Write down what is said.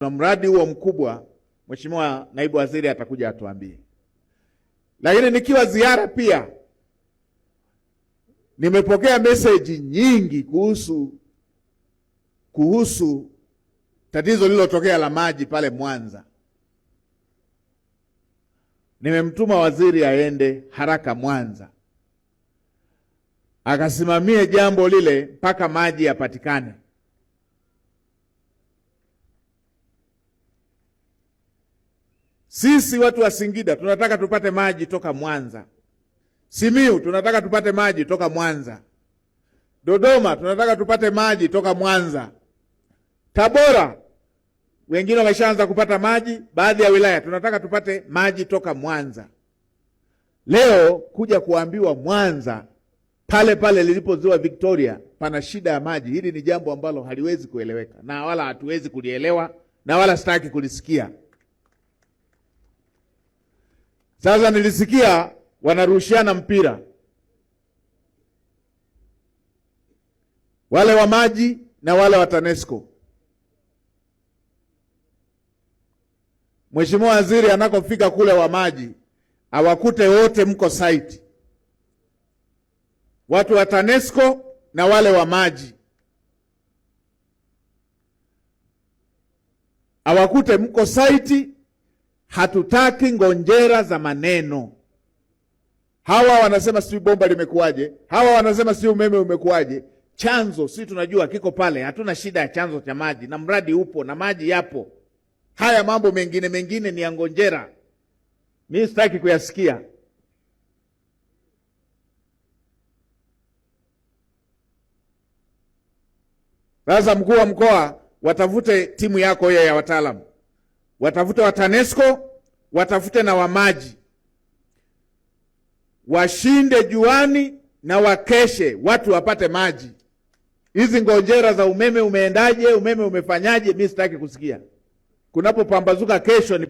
Na mradi huo mkubwa, Mheshimiwa Naibu Waziri atakuja atuambie. Lakini nikiwa ziara pia nimepokea meseji nyingi kuhusu tatizo lililotokea la maji pale Mwanza. Nimemtuma waziri aende haraka Mwanza akasimamie jambo lile mpaka maji yapatikane. Sisi watu wa Singida tunataka tupate maji toka Mwanza. Simiu tunataka tupate maji toka Mwanza. Dodoma tunataka tupate maji toka Mwanza. Tabora wengine wameshaanza kupata maji, baadhi ya wilaya tunataka tupate maji toka Mwanza. Leo kuja kuambiwa Mwanza pale pale lilipo ziwa Victoria pana shida ya maji, hili ni jambo ambalo haliwezi kueleweka na wala hatuwezi kulielewa na wala sitaki kulisikia. Sasa nilisikia wanarushiana mpira wale wa maji na wale wa TANESCO. Mheshimiwa Waziri anakofika kule wa maji awakute wote mko site, watu wa TANESCO na wale wa maji, awakute mko site. Hatutaki ngonjera za maneno. Hawa wanasema sijui bomba limekuwaje, hawa wanasema sijui umeme umekuwaje. Chanzo si tunajua kiko pale, hatuna shida ya chanzo cha maji, na mradi upo na maji yapo. Haya mambo mengine mengine ni ya ngonjera, mimi sitaki kuyasikia. Sasa mkuu wa mkoa, watafute timu yako hiyo ya wataalamu, watafute wa TANESCO, watafute na wamaji, washinde juani na wakeshe, watu wapate maji. Hizi ngonjera za umeme umeendaje, umeme umefanyaje, mimi sitaki kusikia. Kunapopambazuka kesho ni